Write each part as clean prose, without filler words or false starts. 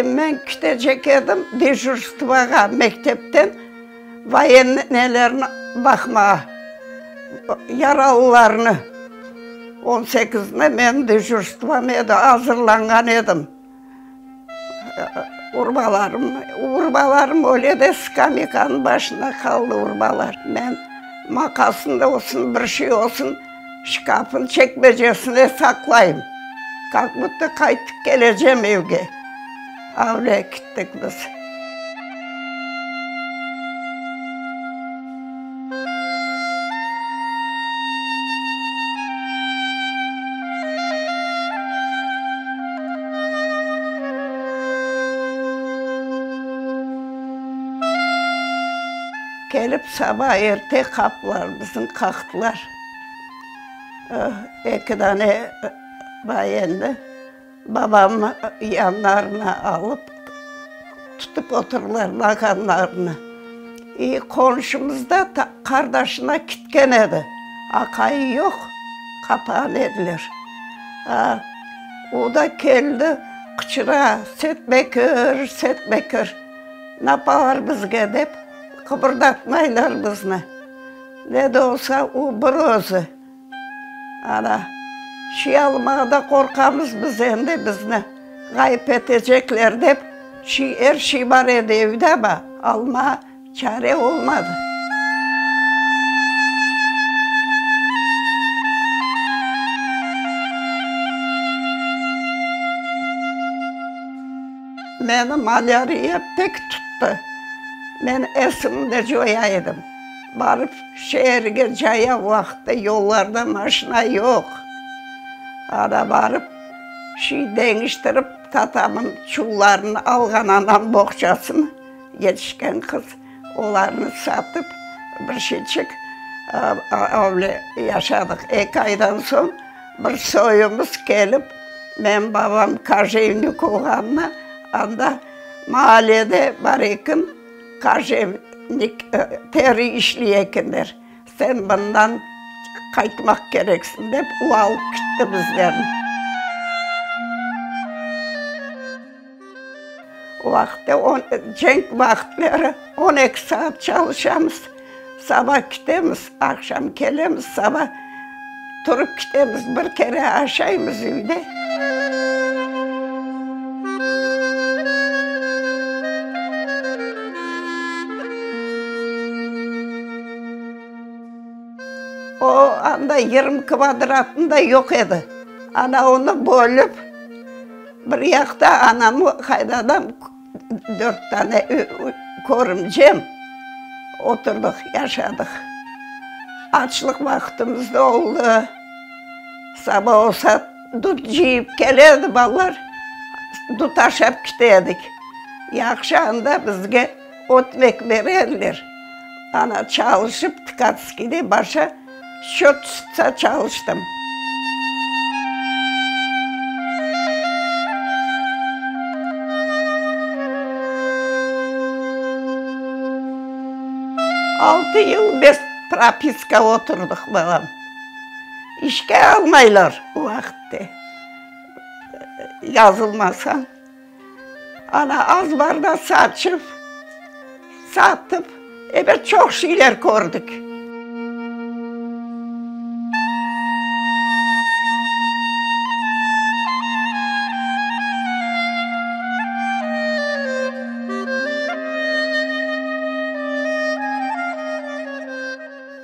Men ketecek edim dejurstvoğa mektepten voyennıy nelerni baqmağa, yaralılarnı. On sekizinde menim dejurstvom edi, azırlanğan edim. Urbalarım, urbalarım öyle de skameykanıñ başında qaldı urbalar. Men maqasında olsun, bir şey olsun, şkafın çekmecesine saqlayım. Kak budto qaytıp kelecem evge. Avle kettik biz. Kelip saba erte qapılarımıznı qaqtılar. Eki dane bayenni babamnı yanlarına alıp, tutıp oturdılar naganlarını. İ qonşumız da qardaşına kitken edi, aqayı yoq, qapağan ediler. A, o da keldi, qıçıra, Setbekir, Setbekir, napalar bizge dep, qıbırdatmaylar bizni. Ne de olsa, o bir özü. Ana, şiy almağa da qorqamız biz endi, bizni ğayıp etecekler dep, şiy, er şiy bar edi evde, amma almağa çare olmadı. Meni malâriya pek tuttı. Men esimni de coya edim. Barıp şeerge cayav vaqıtta yollarda maşina yoq. Ana barıp şiy deñiştirip tatamın çullarını alğan anam boğçasını, yetişken qız, olarnı satıp bir şeyçik öyle yaşadıq. Eki aydan soñ bir soyumız kelip, menim babam kojevnik olğanını, anda maalede bar eken, Kojevnik teri işley ekenler, sen bundan qaytmaq kereksiñ, dep, o alıp kitti bizlerni. O vaqıtta cenk vaqıtları 12 saat çalışamız, saba kitemiz, aqşam kelemiz, saba turıp kitemiz, bir kere aşaymız üyde. O, anda 20 kvadratında yoq edi. Ana onı bölip, bir yaqta anam, qaynanam, dört tane körümcem oturdıq, yaşadıq. Açlıq vaqtımız da oldı. Saba olsa dut cıyıp kele edi balalar, dut aşap kete edik. Yahşı anda bizge ötmek bere ediler. Ana çalışıp Tkatskiyde başa Şçötçitsa çalıştım. Altı yıl bez propiska oturdıq, balam. İşke almaylar o vaqıtte, yazılmasañ. Ana, azbarda saçıp, satıp, ebet, çoq şeyler kördik.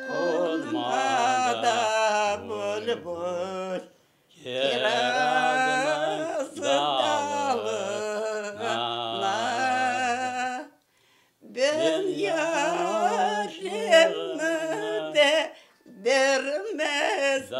Qonmada bülbül Kirazınıñ dalına ben yarimni de bermezler.